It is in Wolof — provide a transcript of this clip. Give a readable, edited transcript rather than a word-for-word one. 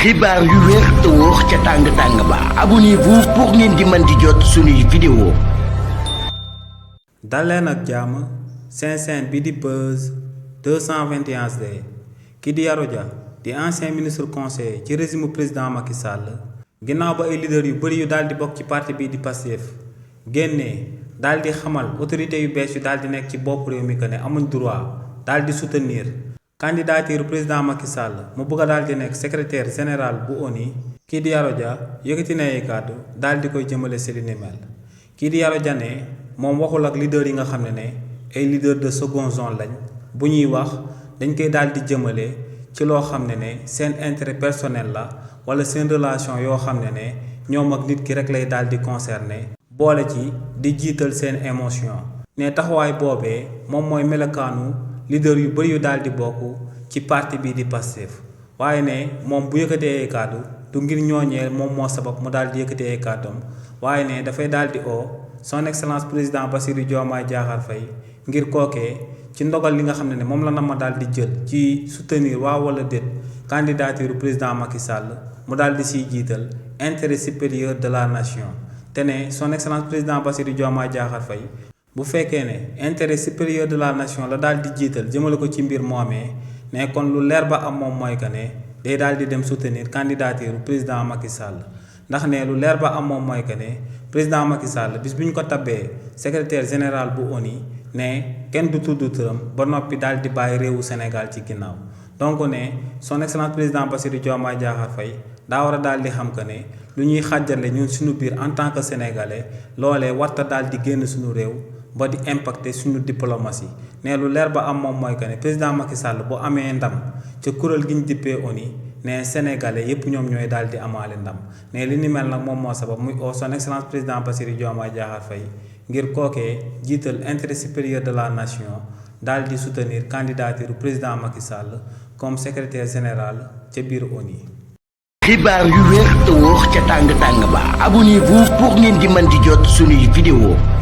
xibaar yu wér te wóor ca tàng ba abonnez-vous pour ngeen di mën di jot suñuy vidéo. daleen ak jàmm seen bi di Buzz 221 HD ki di Yaro Dia di ancien ministre conseiller ci régime président Macky Sall ginnaaw ba ay leader yu bëri yu daal di bokk ci parti bii di Pastef génnee daal di xamal autorité yu bees yu daal di nekk ci bopp réew mi que ne amuñ droit daal di soutenir candidature président Macky Sall mu bëgg a daal di nekk secrétaire général bu ONU kii di Yaro Dia yëkkati na ay kàddu daal di koy jëmale si li ni mel kii di Yaro Dia ne moom waxul ak leader yi nga xam ne ay leader de seconde zone lañ bu ñuy wax dañ koy daal di jëmale ci loo xam ne seen intérêt personnel la wala seen relation yoo xam ne ñoom ak nit ki rek lay daal di concerné boole ci di jiital seen émotion ne taxawaay boobee moom mooy melokaanu leader yu bëri yu daal di bokk ci parti bii di Pastef waaye ne moom bu yëkkatee ay kàddu du ngir ñooñee moom moo sabab mu daal di yëkkatee ay kàddam waaye ne dafay daal di son excellence président Bassirou Diomaye Diakhar Faye ngir kookee ci ndogal li nga xam ne moom la na ma daal di jël ci soutenir waaw wala déet candidature président Macky Sall mu daal di siy jiital intérêt supérieur de la nation te ne son excellence président Bassirou Diomaye Diakhar Faye bu fekkee ne intérêt supérieur de la nation la daal di jiital jëmale ko ci mbir moomee ne kon lu leer ba am moom mooy que ne day daal di dem soutenir candidature président Macky Sall ndax ne lu leer ba am moom mooy que ne président Macky Sall bis bu ñu ko tabbee secrétaire général bu ONU ne kenn du tudd turam ba noppi daal di bàyyi réewu Sénégal ci ginnaaw donc ne son excellence président Bassirou Diomaye Diakhar Faye daa war a daal di xam que ne lu ñuy xàjjale ñun suñu biir en tant que sénégalais loolee warta daal di génn suñu réew ba di impacter suñu diplomatie ne lu leer ba am moom mooy que ne président Macky Sall bu amee ndam ca kuréel gi ñu dippee ONU ne sénégalais yépp ñoom ñooy daal di amaale ndam ne li ni mel nag moom moo sabab muy son excellence président Bassirou Diomaye Diakhar Faye ngir kookee jiital intérêt supérieur de la nation daal di soutenir candidature président Macky Sall comme secrétaire général ca biir ONU. xibaar yu wér te wóor ca tàng ba abonnez-vous pour ngeen di mën di jot suñuy vidéo.